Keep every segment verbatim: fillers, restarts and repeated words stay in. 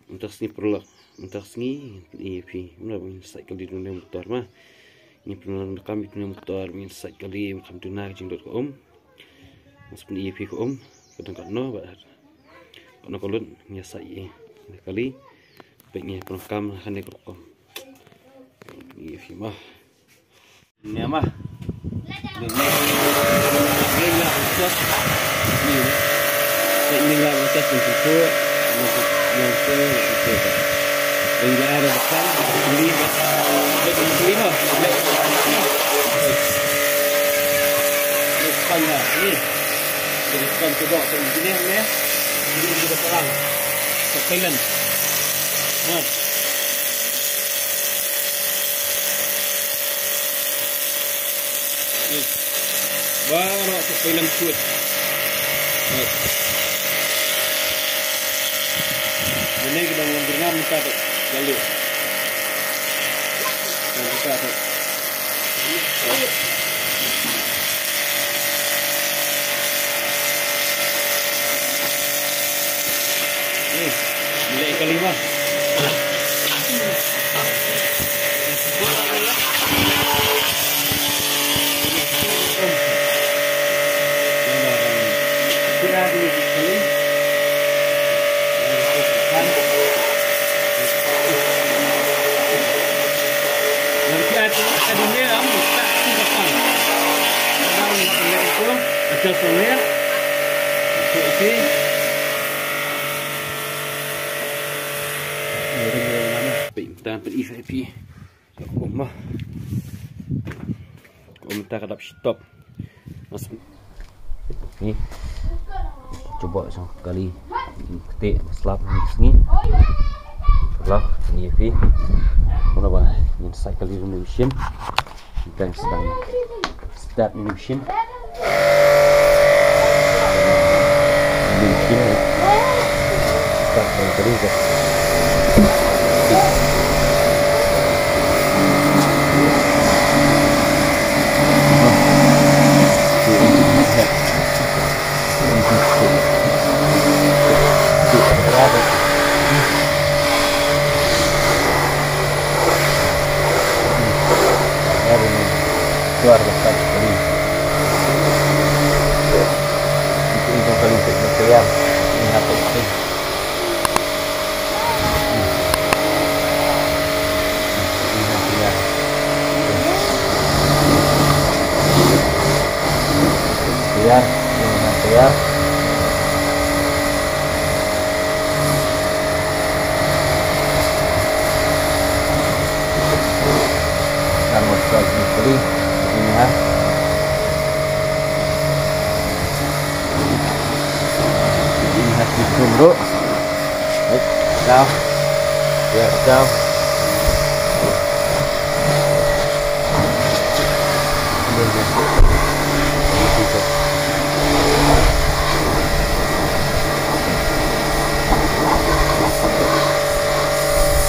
Mynta sngi paralok, mynta sngi, ïa phi, mano ba ngin sait kali duna motor ma. Ngin pynlong kam duna motor, ngin sait kali, kam duna ka jingdot ka um. Mas pyn ïa phi ka um, ka dang katno, ba katno ka lut, ngin sait ïa kali. Pek ngin pynlong kam, kane ka rukom. Ïa phi ma. Ni ama. Ni, ni. Ni, ni. Ni, ni lah, ni, ni. Ni, ni lah, ni, ni. Ni, ni. Ni, ni. Ni, ni. Ni, ni. Ni, ni. Ni, ni. Baroh ka pailang kut. Ini kita mau dengar minta tu. Lalu. Minta tu. Ni, bilik yang kelima. Pyntan pyn-i phi. Ka um ma. Ka um ta ka dap stop. Mas ni. Cuba sang kali. Kete slap ni sngi. Slap ni phi. Mano ba ngin sait kali duna machine. Tang sedang start ni machine. Ni machine ni. Start dari tadi ke. Baru ni. Keluar dekat tadi. Itu, itu kali untuk berkeluar. Ini apa itu? Ini apa ya? Keluar, ini apa ya? Sama sekali. Ini ha. Ini ha, itu, bro. Baik, down. Ya, down.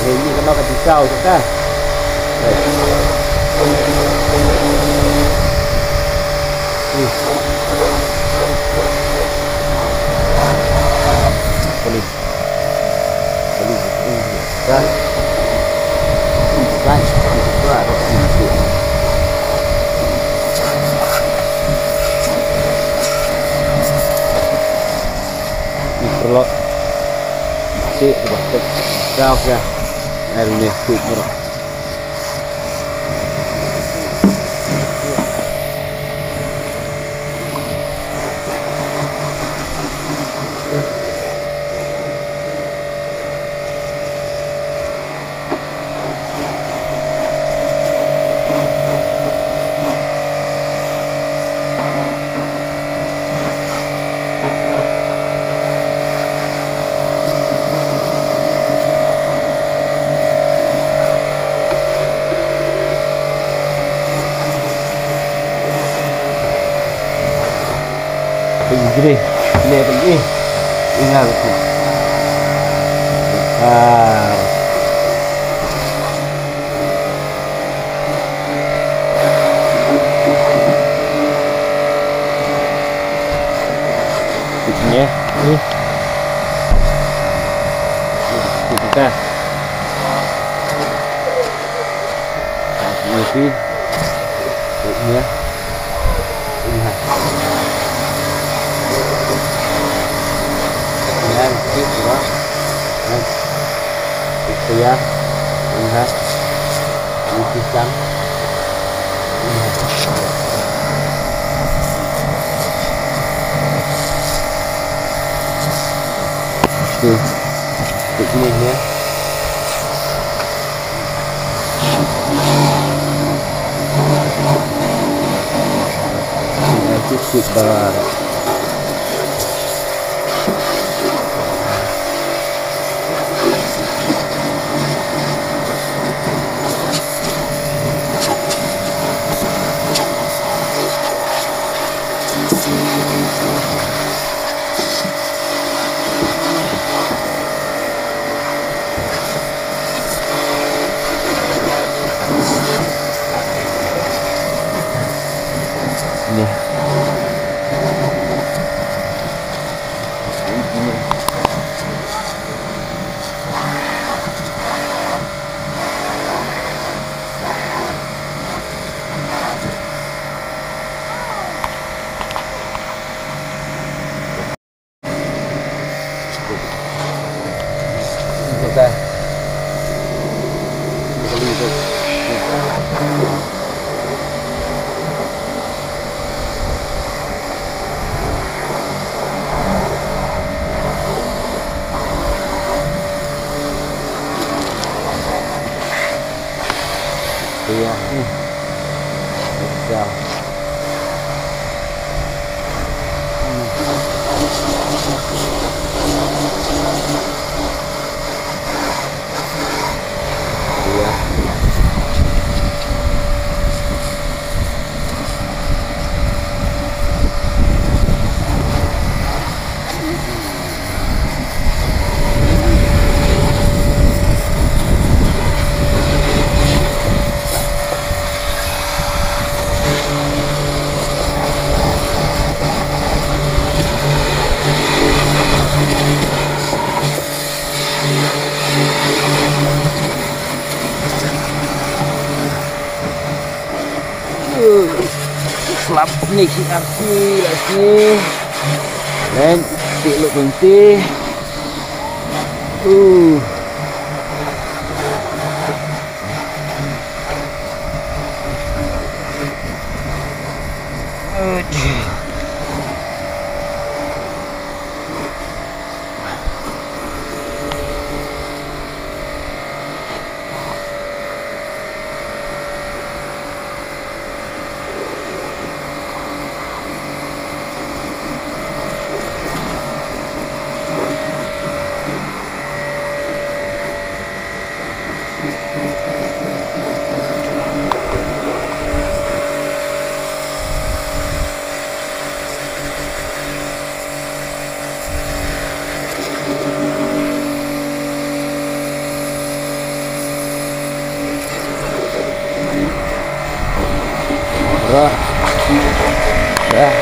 Ini kena kasih kau tu kan. Baik. Ih. Boleh. Boleh. Dah. Ih, guys. Ih, dah. Ih, perlu. Ih, dah. Dah, dah. Air ni, quick, bro. Pengire, le pengire. Ingat aku. Ah. Ujungnya ni. Kita. Ini sih. Ini ya. Ini ya. Ini ya, ini ya. Ini ya. Ini pisang. Ini ya. Okey. Picnic ya. Picnic bar. Ni. Iya. Iya. Iya. Slap ni ki arti lagi. Len, ti lu kunti. Uh. Aduh. Dah. Dah.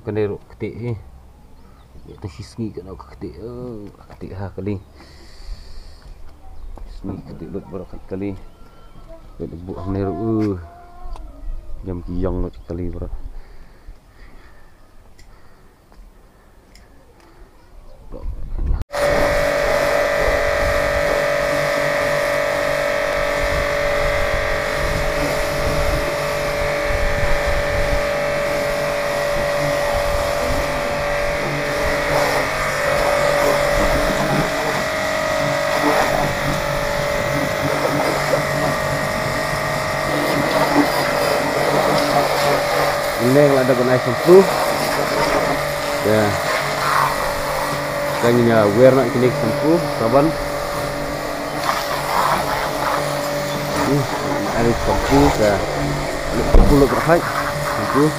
Kane ruh kti hi. Ïa tu shi sngi kane kti. Eh, kti ha kali. Ni kati lut baroh kat kali. Wait, bu hamne ru. Jam ki yong lut kali baroh. Ine la da ban ai shampoo. Ya. Kan ïa wer na kine shampoo, saban. Hmm, ai shampoo ka. Shampoo lo berhai. Shampoo.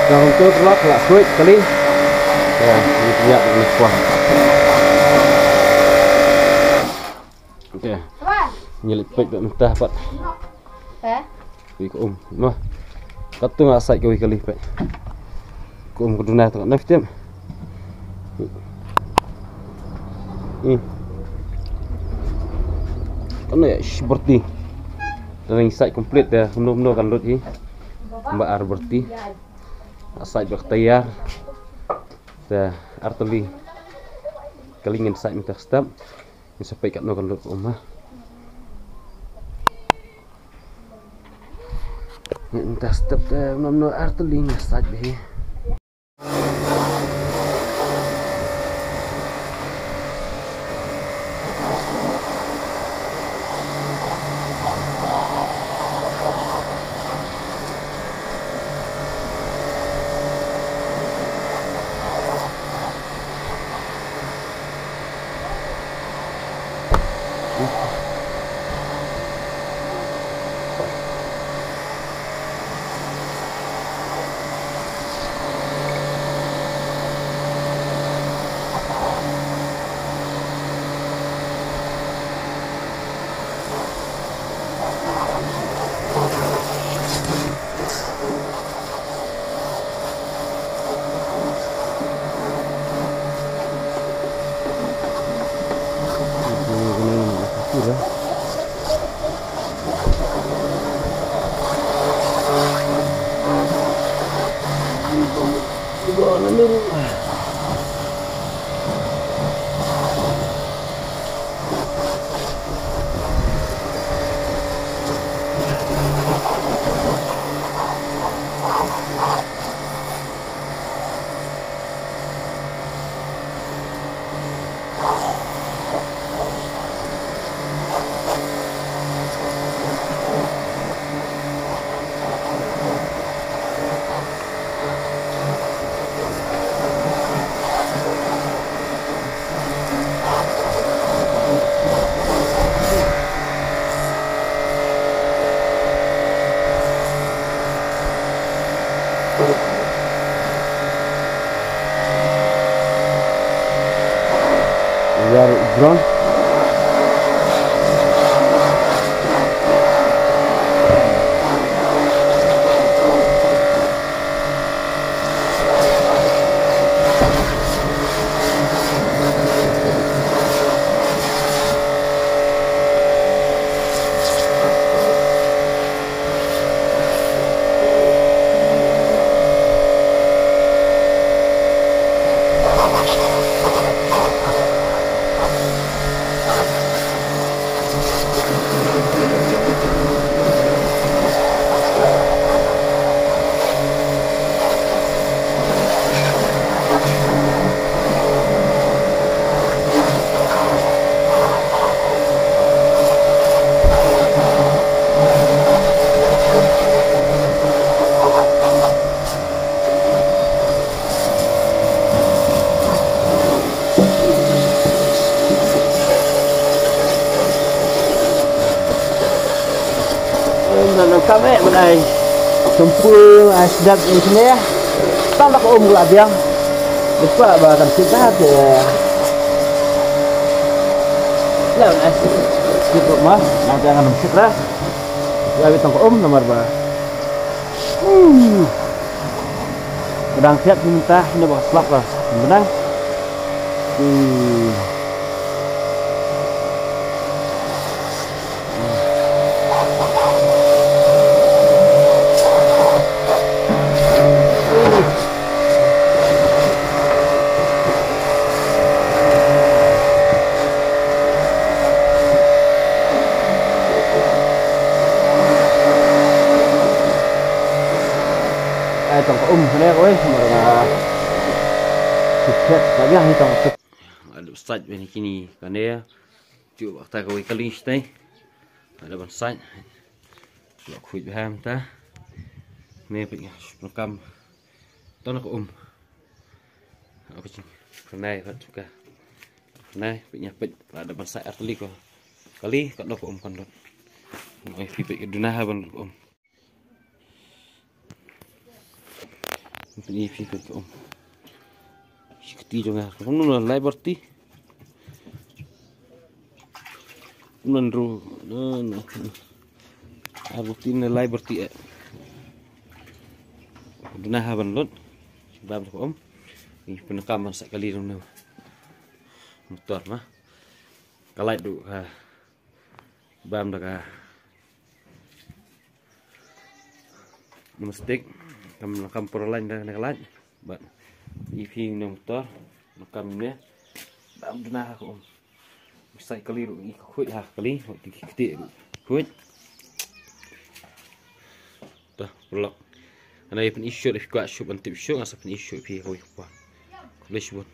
Nang tu kelak la kuit kali. Ya, ni punya ni kuah. Okey. Nyelit pek tak mentah pat. Eh? Wi ko um. Mah. Katu nga sai ko wi kali pek. Kum ka duna tang na fitem. Hmm. Kan ya shi berti. Dah ring side complete dah, mno mno kan lut hi. Ba ar berti. Side ba tayar. Dah arteli. Kalingen side minta step. Ni sampai kat no kan lut um ha. Ni minta step dah mno mno arteli ni side hi. Yar drone. Nang kam eh ban ai. Tumpu ai sedap ni sini. Tang dak um la biang. Depa ba kan kita ke. Lah ai. Kita mah nang jangan mesti keras. Ya bi tang um nomor ba. Hmm. Kadang siap minta ini bak slap lah. Benang. Hmm. Ai tang ka um ne ko eh, mar nga. Sukses ka biang hi tang ka. Aduh, sait bini kini kane. Ju bak ta kawei kali stai. Ada ban sait. Lok khuid bham ta. Ne pik nga shpnokam. Tang ka um. Aku cing. Kane kat suka. Kane pik nga pik. Ada ban sait arteli ko. Kali kat no ka um kan dot. Oi pik pik duna ha ban um. Pini phi phi um. Shi kti jong nga. Kumno na lai barti. Kumno ru. Na na. Ar barti na lai barti eh. Duna ha ban lut. Bam da ka um. Ngi pyndonkam ban sait kali da une u motor ma. Ka light ruh ka bam da ka pneumatic. Kam, kam pura line da ka light. Bad i phi une u motor, kam ne bam duna ha ka um. Sait kali ruh ngi ka khuid ha kali, hoi ti ki kti ruh khuid. Dah, paralok. Ana ïa pyn-i shuh, ïa phi kwah shuh ban tip shuh, nga sa pyn-i shuh ïa phi ha kawei ka por. Khublei shibun.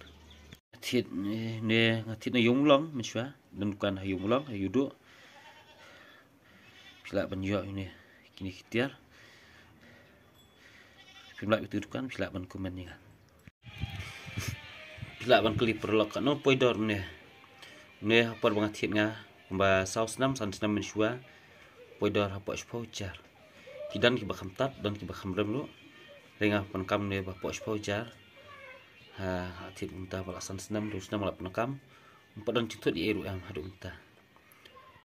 Thied ne, ne nga thied na Ïew Mawlong mynshuwa, don dukan ha Ïew Mawlong, ha Ïewduh. Phi lah ban ïoh ïa une, kine ki tiar. Phim lah ïa utu dukan, phi lah ban comment ïa nga. Phi lah ban kylli paralok katno poi dor une. Une ha por ba nga thied nga kumba saw snem, san snem mynshuwa. Poi dor hapoh shiphew hajar. Ki don kiba kham tad, don kiba kham rem ruh. Hynrei nga pyndonkam une ba hapoh shiphew hajar. Ha, ha thied kumta ba la san snem, hynriew snem la pyndonkam. Ym pat don jingthut ei ei ruh em haduh mynta.